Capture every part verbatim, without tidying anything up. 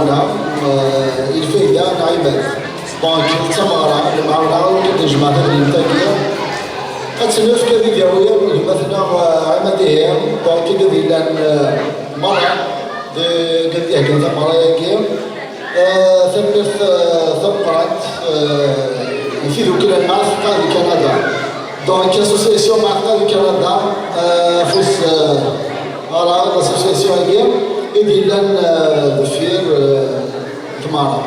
Voilà, euh, il fait bien Naïbet. Donc, d tameɣra, lemɛawna, ur d-nejmeɛ tadrimt-agi. Ad tt-nefk ad idawi gma-tneɣ, euh, Ɛimad Ihi, donc, i d-illan, euh, merra, d-, d-, d-iheggan tameɣra-agi. Euh, tanemmirt, euh, tameqqrant, euh, i tidukkla n Mɛatqa di Kanada. Donc, association Mɛatqa di Kanada, euh, afus, euh, ara l'association-agi i d-illan, euh, deffir, euh, tmeɣra.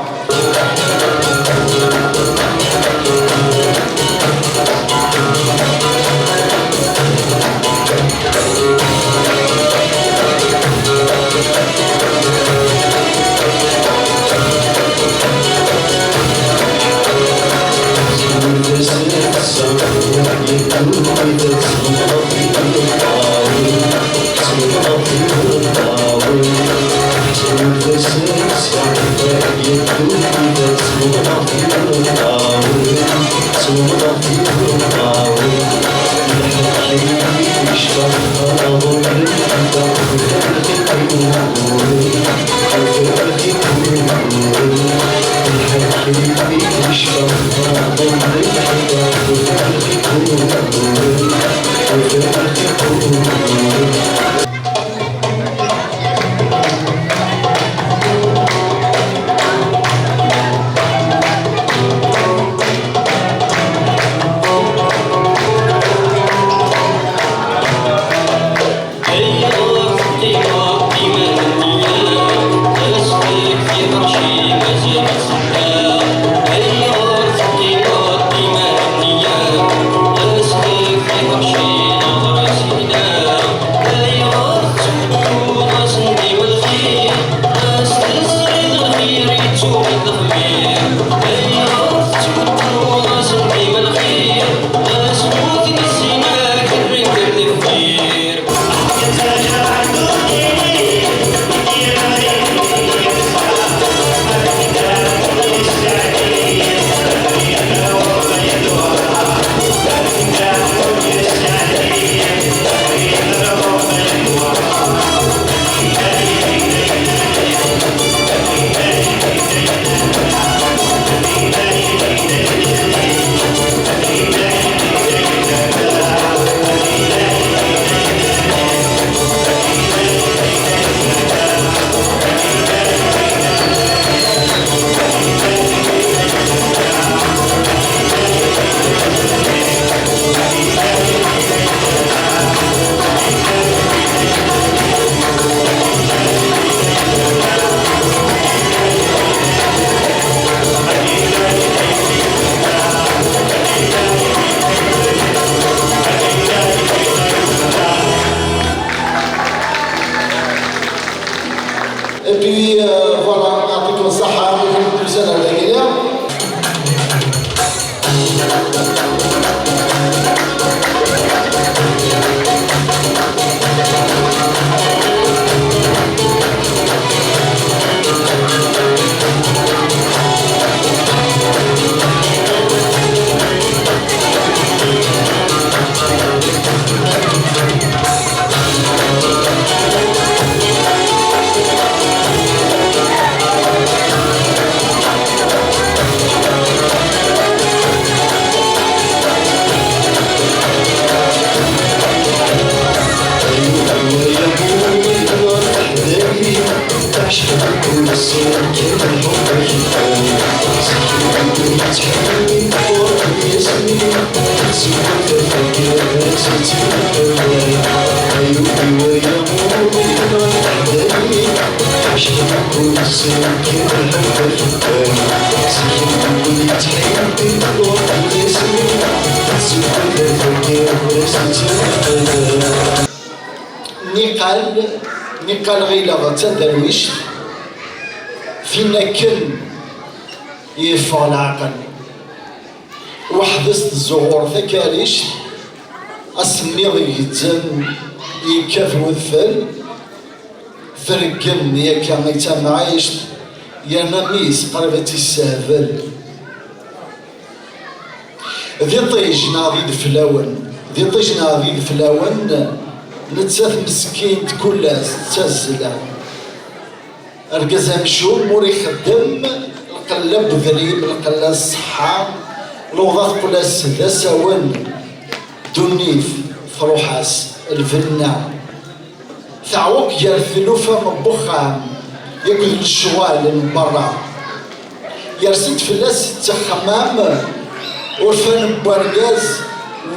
Et puis, euh, voilà, يعطيكم الصحة، كل سنة وانتم بخير. Niqal, niqal ɣileɣ d taderwict, tin akken yeffeɣ leɛqel. Weḥd-s tezzuɣur takarict, asemmiḍ igezzem yekkat wedfel, treggem yakka i tamɛict, yerna mmi-s qrib ad tt-issehbel. D iṭij neɣ d ideflawen, d iṭij neɣ d ideflawen, nettat meskint kul ass d tazzla. Argaz amcum ur ixeddem, lqella n udrim, lqella n ṣṣeḥḥa, luḍa teqqel-as d asawen, ddunit truḥ-as lbenna. Teɛweq gar tlufa n wexxam akked lecɣal n berra. Yers-d fell-as ttexmam urfan n wergaz,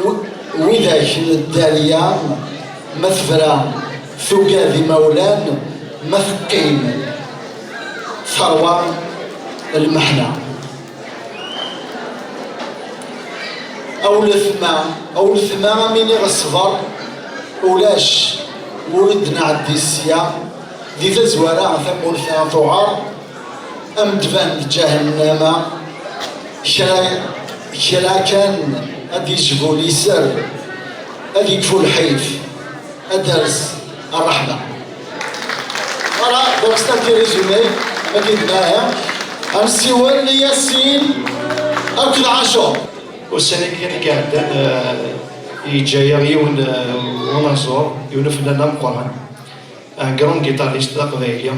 w-, widak n dderya, ma tebra tugad imawlan, ma teqqim terwa lmeḥna. A weltma, a weltma, am iniɣ ṣṣber, ulac, ur d-nɛeddi sya, di tazwara tamurt-a tuɛer, am ddban d ǧahennama, kra, kra kan ad d-yejbu liser, ad yekfu lḥif. Ad d-ters ṛṛeḥma. Voilà, donc c'est un petit résumé, ma k-id-nniɣ. Ad nessiwel i Yasin akked Ɛacur. Ussan-agi kan i iɛeddan, eh, yeǧǧa-yaɣ yiwen, eh, unaẓur, yiwen ufennan ameqqran, un grand guitariste d aqbayli,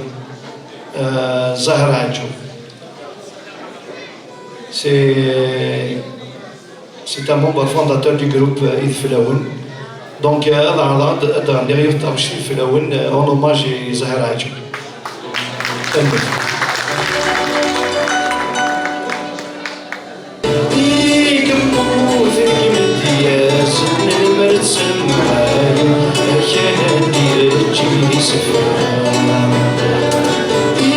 eh, Zahir Ɛaǧub. C'est C'est un membre fondateur du groupe, euh, Ideflawen. Donc, euh, ad ɛerḍeɣ ad, ad d-ɣenniɣ yiwet n taɣect Ideflawen, euh, en hommage i Zahir Ɛaǧub. Tanemmirt. I yemmuten deg imedyaz n lemmer tsemmayen, akal ad d-yeǧǧ isefra. I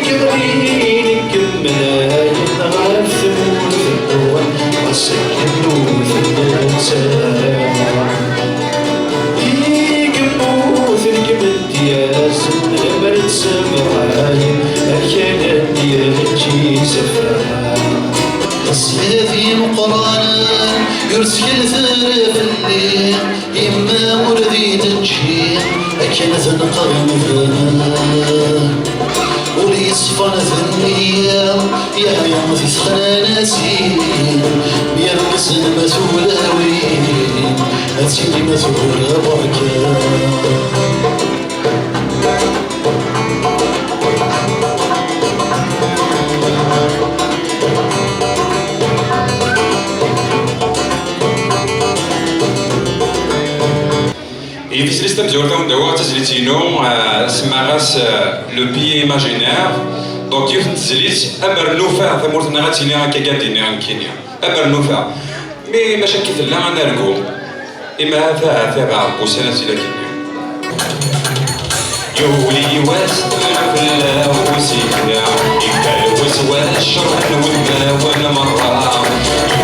yeɣlin ikemmel ayen ɣef tmurt n Ɣas akken ur ten-nettarra. I yemmuten deg imedyaz, lemmer tsemmayen, akal ad d-yeǧǧ isefra. Aslaf imeqqranen ur ttkellet ara fell-i. Yemma ur d-iyi-teǧǧi akken ad nqeḍ medden. Ul yeṣfan d nniya yeɛya di texnanatin, mi rmsen ma tulawin ad tili ma tgura berka. Yid-s tamezwarut, awen-d-awiɣ tazlit-inu, eh, semmaɣ-as, eh, Le Billet Imaginaire. Donc, yiwet n tezlit, amer nufa tamurt-nneɣ ad tili akka, ad d-iniɣ nekkini. Amer nufa. Mi maca akka tella, ad nargu. Ima ata, ata, ɣer wussan ad tili akkenni. Yuli wass, tebra fell-aɣ usigna, yekfa lweswas, ccṛeɛ n wudmawen merra.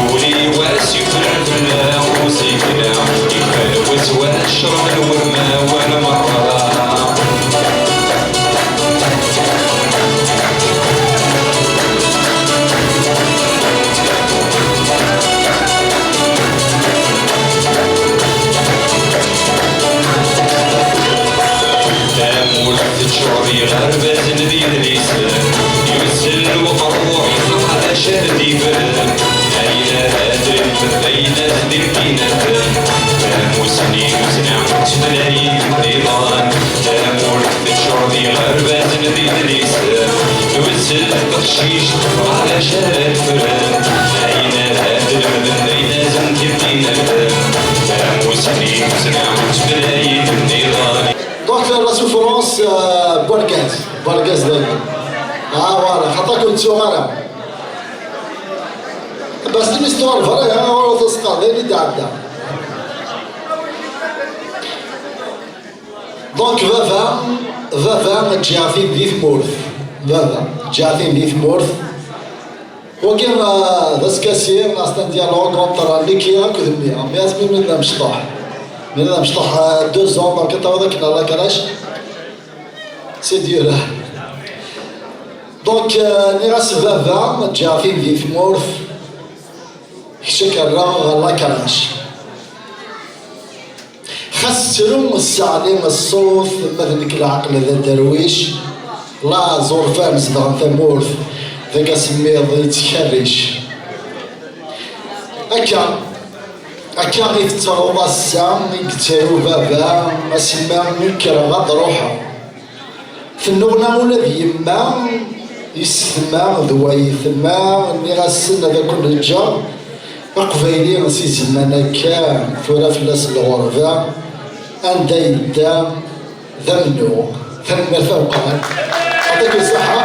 Yuli wass, yefra fell-aɣ usigna, yekfa lweswas, ccṛeɛ n wudmawen merra. Tamurt teččur d yiɣerbazen d yidlisen, yuzzel uqerruy, yeẓra d acu ara d-ibren. Ayen ara d-nefk d ayen ara d-nefk i naten. Tamusni tuzzna d tutlayin nniḍen. Tamurt teččur d yiɣerbazen d yidlisen, tuzzel teqcict tebɣa d acu ara tefren. Ayen ara d-lemden d ayen ara d-nefk i naten. Tamusni tuzzna d tutlayin nniḍen. Donc, la souffrance, euh, n wergaz, n wergaz dagi. Ah, voilà, xaṭer ur ken-ttuɣ ara. Bas l'histoire vraie, hein, ur teṣqer, d ayen i d-iɛedda. Donc, baba, baba, ǧǧiɣ-t-id di tmurt. Baba, ǧǧiɣ-t-id di tmurt. Wagi, ah, d askasi, c'est un dialogue entre Niki akked mmi. Mmi asmi mi nella mecṭuḥ. Mi nella mecṭuḥ, ah, deux ans, donc tawiḍ akken à la crèche. C'est dur. Donc, ah, nniɣ-as baba, ǧǧiɣ-t-id di tmurt. Kečč ad k-rreɣ ɣer la crèche. Xas ttru sseɛli ṣṣut, ma d nekk leɛqel d aderwic, laẓ urfan zedɣen tamurt, deg asemmiḍ yettkerric. Akka, akka i tettaruḍ ass-a, i yettaru baba, asmi mi kkreɣ ad ruḥeɣ. Tennuɣna ula d yemma, yessetma d wayetma, nniɣ-asen ad akun-ǧǧeɣ Aqbayli si zzman akka, tura fell-as lɣerba, anda yedda d amennuɣ. Tanemmirt a Uqran. Yɛṭik ṣṣeḥḥa.